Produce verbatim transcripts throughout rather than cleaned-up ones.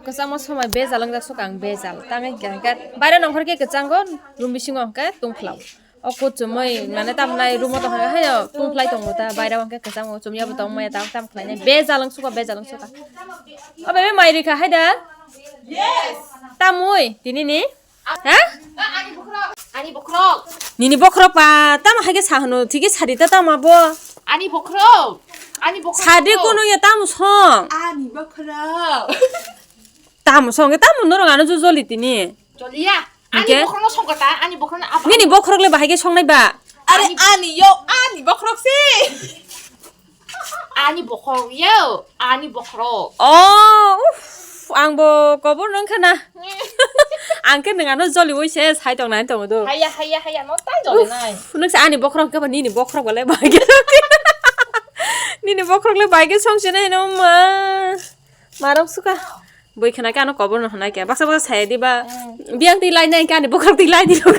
Kwchangma somoi bejal wngjak sukha ang, bejal. Tangwi hwnkhe, hwnkhe baire nongkhor khe kwchango, room bisingo hwnkhe tungphla. O kuchumui mane tamnai room o tongkha, hayo tungphlai tongo ta, baire hwnkhe kwchango, chumya bo tong maya ta, tam khlainai. Bejal wng sukha, bejal wng sukha. O bebe mai rikha hai da? Yes. Tamui, tini ni? Ha? Ani bokhorok. Ani bokhorok. Nini bokhorok pa, tamo hai khe sa hwno, thik khe sadi ta tamo bo. Ani bokhorok. Ani bokhorok. Sadi kono ya tamo song. Ani bokhorok. Tamo song, tamo norok ano jo joli tini. Joliya. Ani Hingke? Bokhorokno songkha ta, ani bokhorokno apa? Nini bokhorok le bahai khe songnai ba? Are ani yo, ani bokhorok se. Ani bokhorok yo, ani bokhorok. Oh, uff, ang bo kobor nang khana. Ang khe nang ano joli oi se sai tong nai tong do. Haya, haya, haya, no ta joli nai. Uff, nang se ani bokhorok khe ba nini bokhorok le bahai khe. Nini bokhorok le bahai khe song se nai no ma. Marok suka. Bui khna khe ano kobor no hwnai khe. Baksa baksa saya di ba. Hmm. Biyang twi lai nai khe ani bokhorok twi lai di rok.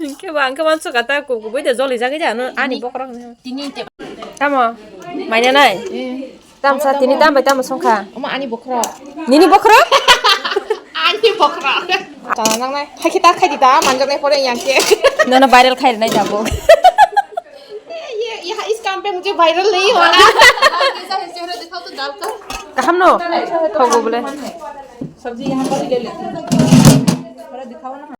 Hwnkhe ba ang khe mansu kata ku-, kubui de joli jagwi de ano ani bokhorok no. Tini te. Tamo? Maina nai? Eh. Tam sa tini tam bai tamo songkha? Omo ani bokhorok. Nini bokhorok? Ani bokhorok. Chana nang nai. Hai khe ta khai di ta, manjak nai pore yang khe. Nono viral khai nai jabo. ये, यहाँ इस काम पे मुझे वायरल नहीं होना। कैसा है चेहरा दिखाओ तो दाल का। Kaham no? Thogo bole. सब्जी यहाँ पर ही ले लेती हूँ। थोड़ा दिखाओ ना।